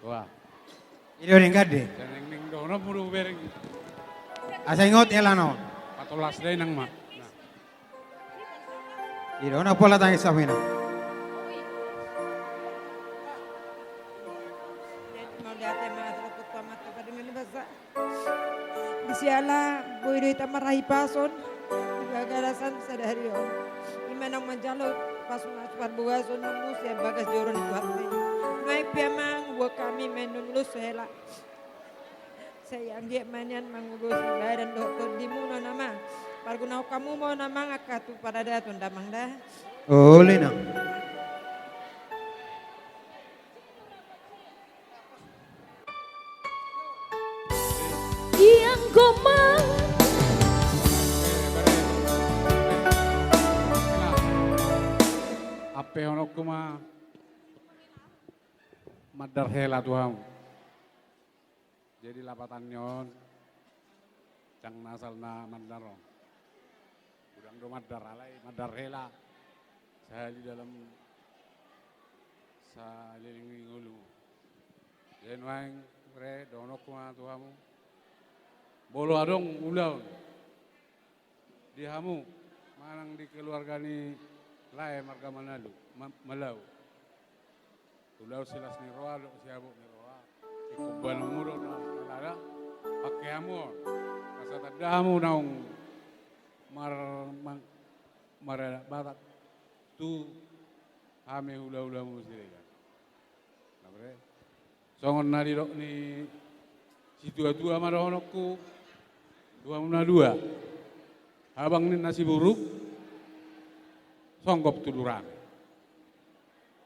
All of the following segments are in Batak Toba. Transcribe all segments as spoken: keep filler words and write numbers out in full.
Wah. I do denggan de. Asa ingot hela on. Patolas da inang ma. I do na pola tangis sapu inang. Mauliate ma tu Amanta pardenggan ni basa. Di siala boi do hita marhahipason di bagasan sadari on. I ma naung manjalo pasu-pasu parbagason on muse bagas joro ni Tuhanta i. Nuaeng pe amang, boan hami ma nuaeng ulos so hela. Sai anggiat ma nian mangulosi badan dohot tondimuna on amang. Pargunahon hamu ma on amang angka tu paradaton da amang da. Olo inang. Ianggo ma. Ampehononku ma mandar hela tu hamu. Jadi lapatan ni on, ndang na asal na mandar on. Godang do mandar, alai mandar hela. Sahali dalam sahali lingolingolu. Jadi nuaeng, bre, dohononku ma tu hamu. Molo adong ulaon di hamu manang di keluarga ni lae marga Manalu, Ma-, Malau. Ulaon silas ni roha dohot sihabot ni roha. Ingkon boanonmu do na hela da. Pake hamu on. Asa tanda hamu naung mar-, mang-, maradat Batak tu hami hula-hulamu Siregar. Na bre. Songon na nidok ni situatua ma dohononku tu hamu na dua. Habang ninna siburuk songgop tu durami.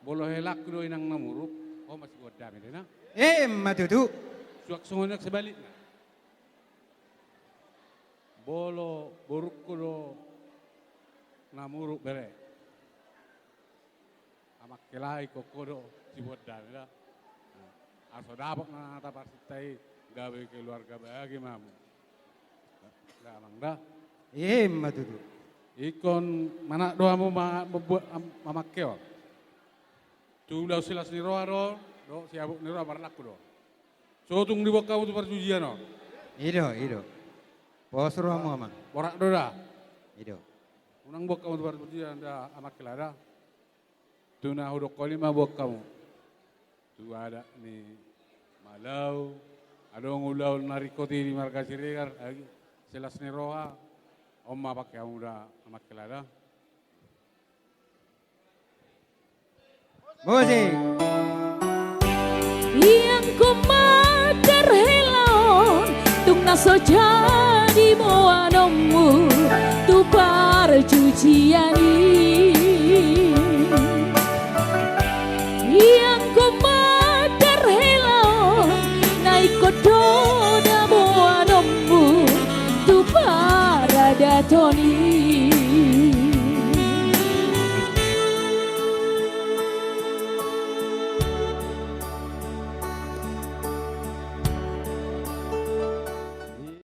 Molo helangku do inang na muruk, ho ma siboan dame da inang. Emma tutu. Suang songon i nang sebalikna. Molo borungku do na muruk bere, amangke lae, ingkon ho do siboan dame da. Asa dapot ma na taparsinta i, gabe keluarga bahagia ma hamu. Da amang da. Emma tutu. Ingkon manat do hamu ma-, mambuat am-, amangke on. Tu ulaon silas ni roha do, dohot sihabot ni roha marlaku do. So tung diboan hamu tu parjujian on. I do, i do. Pos rohamu amang. Borat do da. I do. Unang boan hamu tu parjujian da amangke lae da. Tu na hudokhon i ma boan hamu. Tu adat ni Malau, adong ulaon na ringkot i di marga Siregar, agi, silas ni roha, on ma pake hamu da amangke lae da. Musik. Ianggo ma hela on, tung na so jadi boanonmu tu parjujian i.